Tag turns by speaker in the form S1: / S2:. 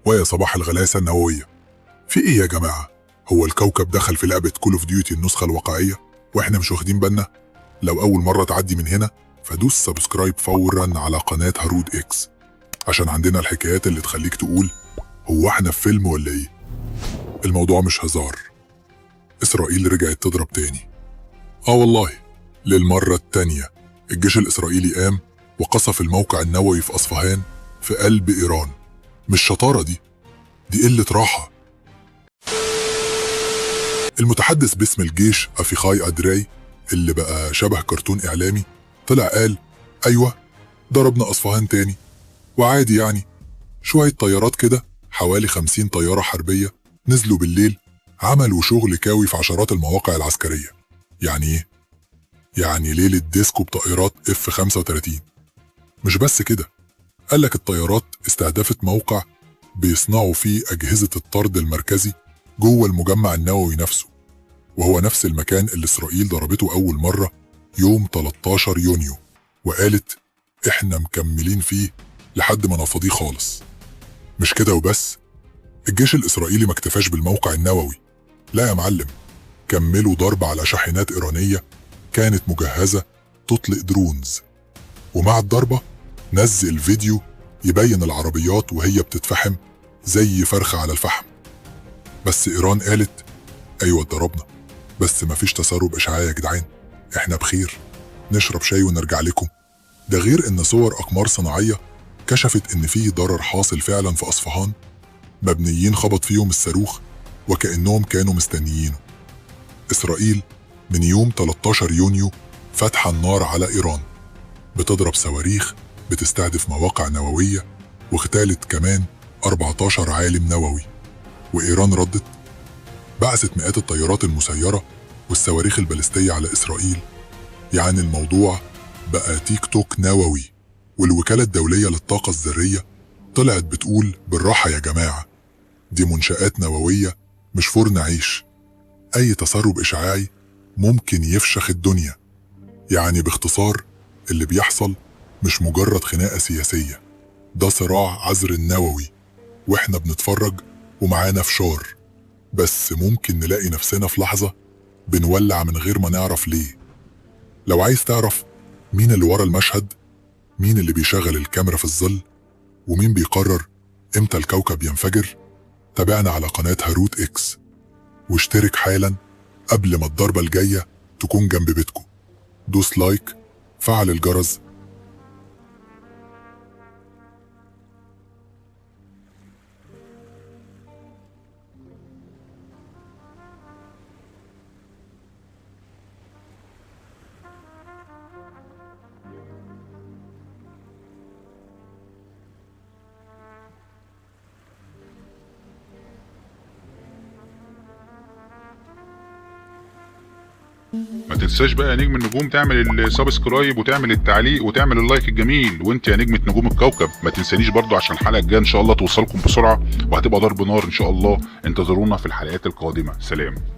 S1: ويا صباح الغلاسة النووية. في ايه يا جماعة؟ هو الكوكب دخل في لعبة Call of Duty النسخة الواقعية واحنا مش واخدين بالنا؟ لو أول مرة تعدي من هنا فدوس subscribe فورا على قناة هارود إكس، عشان عندنا الحكايات اللي تخليك تقول هو احنا في فيلم ولا ايه؟ الموضوع مش هزار. إسرائيل رجعت تضرب تاني. آه والله، للمرة التانية الجيش الإسرائيلي قام وقصف الموقع النووي في أصفهان في قلب إيران. مش شطارة دي، دي قلة راحة. المتحدث باسم الجيش أفيخاي أدراي اللي بقى شبه كرتون إعلامي طلع قال أيوة ضربنا أصفهان تاني، وعادي يعني شوية طيارات كده، حوالي 50 طيارة حربية نزلوا بالليل عملوا شغل كاوي في عشرات المواقع العسكرية. يعني إيه؟ يعني ليلة ديسكو بطائرات F-35. مش بس كده، قالك الطيارات استهدفت موقع بيصنعوا فيه أجهزة الطرد المركزي جوه المجمع النووي نفسه، وهو نفس المكان اللي إسرائيل ضربته أول مرة يوم 13 يونيو وقالت إحنا مكملين فيه لحد ما نفضيه خالص. مش كده وبس، الجيش الإسرائيلي ما اكتفاش بالموقع النووي، لا يا معلم، كملوا ضرب على شاحنات إيرانية كانت مجهزة تطلق drones، ومع الضربة نزل فيديو يبين العربيات وهي بتتفحم زي فرخة على الفحم. بس إيران قالت أيوة اتضربنا، بس مفيش تسرب إشعاعي يا جدعان، إحنا بخير، نشرب شاي ونرجع لكم. ده غير إن صور أقمار صناعية كشفت إن فيه ضرر حاصل فعلا في أصفهان، مبنيين خبط فيهم الصاروخ وكأنهم كانوا مستنيينه. إسرائيل من يوم 13 يونيو فاتحة النار على إيران، بتضرب صواريخ، بتستهدف مواقع نووية، واغتالت كمان 14 عالم نووي. وإيران ردت، بعثت مئات الطيارات المسيرة والصواريخ البالستية على إسرائيل. يعني الموضوع بقى تيك توك نووي. والوكالة الدولية للطاقة الذرية طلعت بتقول بالراحة يا جماعة، دي منشآت نووية مش فرن عيش، أي تسرب إشعاعي ممكن يفشخ الدنيا. يعني باختصار اللي بيحصل مش مجرد خناقة سياسية، ده صراع عزر النووي، وإحنا بنتفرج ومعانا فشار، بس ممكن نلاقي نفسنا في لحظة بنولع من غير ما نعرف ليه. لو عايز تعرف مين اللي ورا المشهد، مين اللي بيشغل الكاميرا في الظل، ومين بيقرر امتى الكوكب ينفجر، تابعنا على قناة هاروت إكس، واشترك حالا قبل ما الضربة الجاية تكون جنب بيتكم. دوس like، فعل الجرس.
S2: ما تنساش بقى يا نجم النجوم تعمل ال subscribe وتعمل التعليق وتعمل ال like الجميل. وانت يا نجمة نجوم الكوكب ما تنسانيش برضو، عشان الحلقة الجاية ان شاء الله توصلكم بسرعة وهتبقى ضرب نار ان شاء الله. انتظرونا في الحلقات القادمة. سلام.